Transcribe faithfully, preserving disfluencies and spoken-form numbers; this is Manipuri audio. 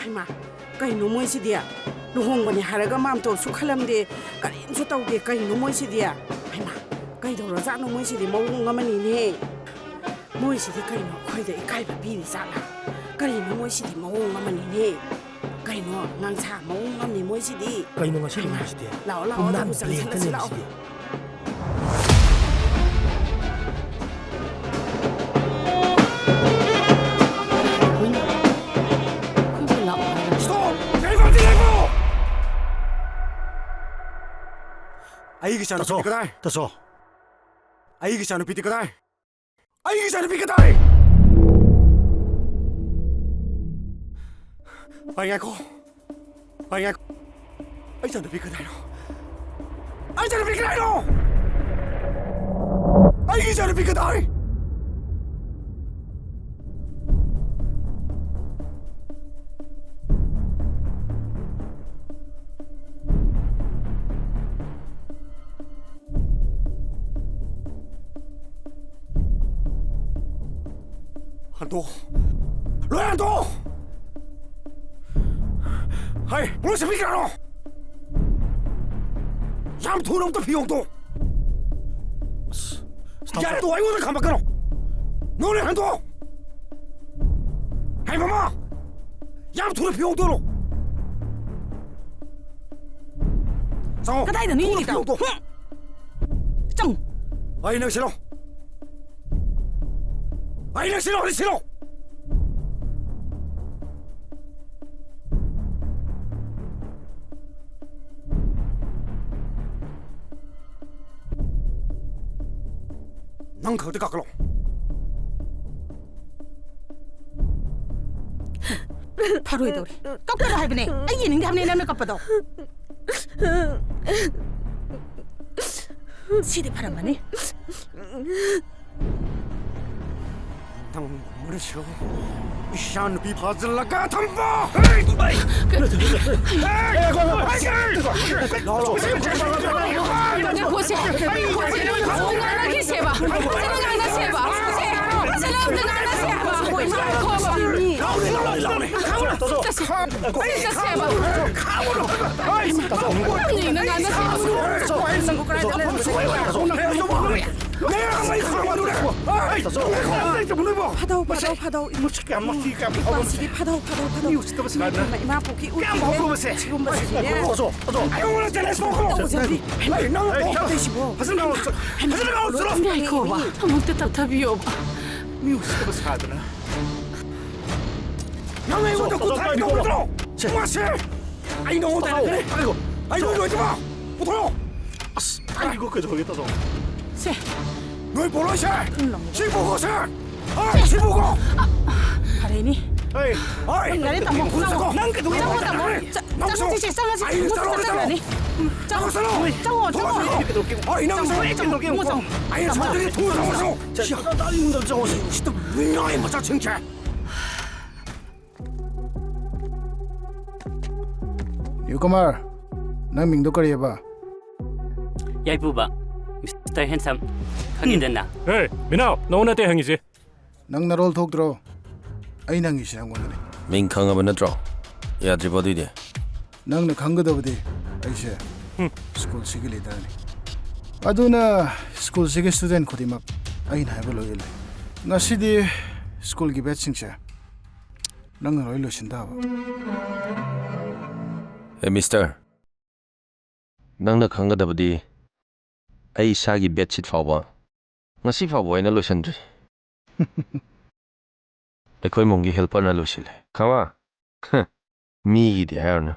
ꯍꯩꯃꯥ, ꯀꯩꯅꯣ ꯃꯣꯏꯁꯤꯗꯤ? ꯂꯨꯍꯣꯡꯕꯅꯦ ꯍꯥꯏꯔꯒ ꯃꯥꯝꯇꯣꯞꯁꯨ ꯈꯜꯂꯝꯗꯦ, ꯀꯔꯤꯝꯁꯨ ꯇꯧꯗꯦ꯫ ꯀꯩꯅꯣ ꯃꯣꯏꯁꯤꯗꯤ? ꯍꯩꯃꯥ, ꯀꯩꯗꯧꯔꯖꯥꯠꯅꯣ ꯃꯣꯏꯁꯤꯗꯤ? ꯃꯑꯣꯡ ꯑꯃꯅꯤꯅꯦ꯫ ꯃꯣꯏꯁꯤꯗꯤ ꯀꯩꯅꯣ, ꯑꯩꯈꯣꯏꯗ ꯏꯀꯥꯏꯕ ꯄꯤꯔꯤ ꯖꯥꯠꯂꯥ? ꯀꯔꯤꯅꯣ ꯃꯣꯏꯁꯤꯗꯤ? ꯃꯑꯣꯡ ꯑꯃꯅꯤꯅꯦ꯫ ꯀꯩꯅꯣ, ꯉꯥꯡꯁꯥ ꯃꯑꯣꯡ ꯑꯃꯅꯤ ꯃꯣꯏꯁꯤꯗꯤ꯫ ꯀꯩꯅꯣ ꯉꯁꯤ ꯍꯩꯃꯥ, ꯂꯨꯍꯣꯡꯕꯁꯤꯗꯤ? ꯂꯥꯛꯑꯣ, ꯂꯥꯛꯑꯣ, ꯄꯨꯝꯅꯥꯟ ꯑꯗꯨꯕꯨ ꯆꯪꯁꯤꯜꯂꯁꯤ, ꯄ꯭ꯂꯦꯟꯇꯅꯦ ꯂꯥꯛꯑꯣ꯫ ꯃꯁꯤꯗꯤ꯫ ꯑꯩꯈꯣꯏꯕꯨ ꯂꯥꯛꯑꯣ ꯍꯥꯏꯔꯒ꯫ Stop! ꯀꯔꯤ ꯄꯥꯔꯇꯤ ꯂꯩꯕ꯭ꯔꯣ? ꯑꯩꯒꯤ ꯏꯆꯥꯅꯨꯄꯤꯗꯤ ꯇꯥꯆꯧ, ꯀꯗꯥꯏ? ꯇꯥꯆꯧ꯫ ꯑꯩꯒꯤ ꯏꯆꯥꯅꯨꯄꯤꯗꯤ ꯀꯗꯥꯏ? ꯑꯩꯒꯤ ꯏꯆꯥꯅꯨꯄꯤ ꯀꯗꯥꯏ? ꯚꯥꯏ, ꯉꯥꯏꯈꯣ꯫ ꯚꯥꯏ, ꯉꯥꯏꯈꯣ꯫ ꯑꯩ ꯏꯆꯥꯅꯨꯄꯤ ꯀꯗꯥꯏꯅꯣ? ꯑꯩ ꯏꯆꯥꯅꯨꯄꯤ ꯀꯗꯥꯏꯅꯣ? ꯑꯩꯒꯤ ꯏꯆꯥꯅꯨꯄꯤ ꯀꯗꯥꯏ? ꯍꯟꯗꯣꯛ! ꯂꯣꯏ ꯍꯟꯗꯣꯛ! ꯍꯩ, ꯄꯨꯂꯤꯁ ꯃꯤ ꯀꯌꯥꯅꯣ? ꯌꯥꯝ ꯊꯨꯅ ꯑꯝꯇ ꯐꯤ ꯍꯣꯡꯗꯣꯛ! ꯑꯁ, ꯑꯁ, ꯌꯥꯔꯦ, ꯇꯣ, ꯑꯩꯉꯣꯟꯗ ꯈꯥꯝꯃꯛꯀꯅꯨ! ꯅꯣꯏ ꯂꯣꯏ ꯍꯟꯗꯣꯛ! ꯍꯩ, ꯃꯃꯥ! ꯌꯥꯝ ꯊꯨꯅ ꯐꯤ ꯍꯣꯡꯗꯣꯛꯂꯣ! ꯆꯪꯉꯣ! ꯀꯗꯥꯏꯗꯅꯣ ꯊꯨꯅ ꯌꯦꯡꯉꯤꯗꯣ? ꯐꯤ ꯍꯣꯡꯗꯣꯛ! ꯍꯨꯝ! ꯆꯪꯉꯨ! ꯑꯩ ꯅꯪ ꯁꯤꯜꯂꯣ! ꯑꯩ ꯅꯪ ꯁꯤꯜꯂꯣ! ꯑꯩ ꯁꯤꯜꯂꯣ! ꯅꯪ ꯈꯛꯇ ꯀꯥꯈꯠꯂꯣ꯫ ꯐꯔꯣꯏꯗꯧꯔꯦ꯫ ꯀꯞꯀꯅꯨ ꯍꯥꯏꯕꯅꯦ꯫ ꯑꯩ ꯌꯦꯡꯅꯤꯡꯗꯦ ꯍꯥꯏꯕꯅꯦ ꯅꯪꯅ ꯀꯞꯄꯗꯣ꯫ ꯁꯤꯗꯤ ꯐꯔꯝꯃꯅꯤ꯫ ꯅꯪ ꯃꯔꯤꯁꯨ ꯏꯆꯥ ꯅꯨꯄꯤ ꯐꯥꯖꯤꯜꯂꯒ ꯊꯝꯕ! ꯍꯦ! ꯍꯦ! ꯉꯥꯏꯈꯣꯁꯦ, ꯉꯥꯏꯈꯣꯁꯦ, ꯉꯥꯡꯅꯈꯤꯁꯦꯕ꯫ ꯐꯖꯅ ꯉꯥꯡꯅꯁꯦꯕ꯫ ꯁꯦ, ꯐꯖꯅ ꯑꯝꯇ ꯉꯥꯡꯅꯁꯦ ꯍꯥꯏꯕ꯫ ꯉꯥꯏꯈꯣꯕ꯫ ꯂꯥꯎꯅꯦ, ꯂꯥꯎꯅꯦ, ꯂꯥꯎꯅꯦ꯫ ꯆꯠꯁꯦ꯫ ꯆꯠꯁꯦꯕ꯫ ꯅꯪꯅ ꯉꯥꯡꯅꯁꯦ꯫ ꯐꯥꯗꯧ, ꯐꯥꯗꯧ, ꯐꯥꯗꯧ꯫ ꯃꯁꯤ ꯀꯌꯥꯝ ꯃꯁꯤ ꯀꯌꯥꯝ ꯐꯥꯎꯕ ꯅꯨꯄꯥꯁꯤꯗꯤ ꯐꯥꯗꯧ, ꯐꯥꯗꯧ, ꯐꯥꯗꯧ꯫ ꯃꯤ ꯎꯁꯤꯠꯇꯕ ꯁꯥꯗꯅ꯫ ꯏꯃꯥ ꯄꯣꯛꯀꯤ ꯎ ꯀꯌꯥꯝ ꯊꯤꯜꯂꯦ꯫ ꯐꯥꯎꯕ ꯃꯁꯦ? ꯁꯤꯒꯨꯝꯕꯁꯤꯗꯤꯅꯦ꯫ ꯑꯩꯉꯣꯟꯗ ꯆꯦꯂꯦꯟꯖ ꯇꯧꯔꯛꯀꯅꯣ꯫ ꯇꯧꯖꯕꯤ꯫ ꯑꯩ ꯅꯪ ꯑꯩ ꯅꯪ ꯇꯧꯏꯁꯤꯕꯣ? ꯐꯖꯅ ꯉꯥꯡꯉꯣ, ꯐꯖꯅ ꯉꯥꯡꯉꯣ꯫ ꯉꯥꯏꯈꯣꯕ꯫ ꯑꯃꯨꯛꯇ ꯇꯞꯊꯕꯤꯌꯣꯕ꯫ ꯃꯤ ꯎꯁꯤꯠꯇꯕ ꯁꯥꯗꯅ꯫ ꯅꯪ ꯑꯩꯉꯣꯟꯗ ꯈꯨꯠ ꯊꯥꯔꯛꯀꯅꯨ꯫ ꯁꯦ꯫ ꯃꯥꯁꯦ꯫ ꯑꯩ ꯅꯉꯣꯟꯗ ꯇꯥꯖꯧ, ꯍꯥꯏꯔꯛꯀꯅꯤ꯫ ꯇꯥꯖꯧ꯫ ꯑꯩ ꯅꯣꯏ ꯂꯣꯏꯗ꯭ꯔꯤꯕ? ꯄꯨꯊꯣꯔꯛꯑꯣ꯫ ꯑꯁ, ꯑꯩꯒꯣ ꯀꯩꯗꯧꯔꯒꯦ, ꯇꯥꯖꯧ? ꯁꯦ꯫ ꯅꯣꯏ ꯄꯣꯂꯣꯏꯁꯦ꯫ ꯁꯤ ꯄꯨꯈꯣꯁꯦ꯫ ꯍꯣꯏ, ꯁꯤ ꯄꯨꯈꯣ꯫ ꯐꯔꯦꯅꯤ꯫ ꯍꯣꯏ꯫ ꯍꯣꯏ꯫ ꯌꯥꯔꯦ, ꯇꯥꯃꯣ꯫ ꯅꯪ ꯀꯩꯗꯧꯔꯒꯦ? ꯆꯪꯉꯣ, ꯇꯥꯃꯣ꯫ ꯆꯪꯉꯣ, ꯆꯪꯉꯣ, ꯆꯪꯉꯣ, ꯆꯪꯉꯣ, ꯆꯪꯉꯣ꯫ ꯆꯪꯉꯣ, ꯆꯪꯉꯣ, ꯆꯪꯉꯣ꯫ ꯍꯣꯏ, ꯅꯪ ꯆꯪꯉꯣ꯫ ꯆꯪꯉꯣ, ꯆꯪꯉꯣ꯫ ꯑꯩ ꯉꯁꯥꯏꯗꯒꯤ ꯊꯨꯅ ꯆꯪꯉꯣ, ꯆꯪꯉꯣ꯫ ꯃꯤꯉꯥꯏ ꯃꯆꯥꯁꯤꯡꯁꯦ꯫ ꯎꯁꯤꯠꯇꯕ ꯃꯤꯉꯥꯏ ꯃꯆꯥꯁꯤꯡꯁꯦ꯫ ꯌꯨꯀꯨꯃꯥꯔ, ꯅꯪ ꯃꯤꯡꯗꯣ ꯀꯔꯤꯑꯕ? ꯌꯥꯏꯄꯨꯕ, ꯃꯤꯁꯇꯔ ꯍꯦꯟꯁꯝ, ꯈꯪꯉꯤꯗꯅ? ꯍꯦ, ꯃꯤꯅꯥꯎ, ꯅꯉꯣꯟ ꯅꯠꯇꯦ ꯍꯪꯉꯤꯁꯦ꯫ ꯅꯪ ꯅꯔꯣꯜ ꯊꯣꯛꯇ꯭ꯔꯣ? ꯑꯩꯅ ꯍꯪꯉꯤꯁꯦ ꯅꯪꯉꯣꯟꯗꯅꯤ꯫ ꯃꯤꯡ ꯈꯪꯉꯕ ꯅꯠꯇ꯭ꯔꯣ? ꯌꯥꯗ꯭ꯔꯤꯕꯣ ꯑꯗꯨꯏꯗꯤ? ꯅꯪꯅ ꯈꯪꯒꯗꯕꯗꯤ ꯑꯩꯁꯦ ꯍꯨꯝ꯫ ꯁ꯭ꯀꯨꯜꯁꯤꯒꯤ ꯂꯤꯗꯔꯅꯤ꯫ ꯑꯗꯨꯅ ꯁ꯭ꯀꯨꯜꯁꯤꯒꯤ ꯁ꯭ꯇꯨꯗꯦꯟ ꯈꯨꯗꯤꯡꯃꯛ ꯑꯩꯅ ꯍꯥꯏꯕ ꯂꯣꯏ ꯏꯜꯂꯦ꯫ ꯉꯁꯤꯗꯤ ꯁ꯭ꯀꯨꯜꯒꯤ ꯕꯦꯠꯁꯤꯡꯁꯦ ꯅꯪꯅ ꯂꯣꯏ ꯂꯣꯏꯁꯤꯟ ꯇꯥꯕ꯫ ꯑꯦ, ꯃꯤꯁꯇꯔ, ꯅꯪꯅ ꯈꯪꯒꯗꯕꯗꯤ ꯑꯩ ꯏꯁꯥꯒꯤ ꯕꯦꯠꯁꯤꯠ ꯐꯥꯎꯕ ꯉꯁꯤ ꯐꯥꯎꯕ ꯑꯩꯅ ꯂꯣꯏꯁꯤꯟꯗ꯭ꯔꯤ꯫ ꯑꯩꯈꯣꯏ ꯏꯃꯨꯡꯒꯤ ꯍꯦꯜꯄꯔꯅ ꯂꯣꯏꯁꯤꯜꯂꯦ꯫ ꯈꯪꯉꯕ? ꯍ, ꯃꯤꯒꯤꯗꯤ ꯍꯥꯏꯔꯨꯅꯨ꯫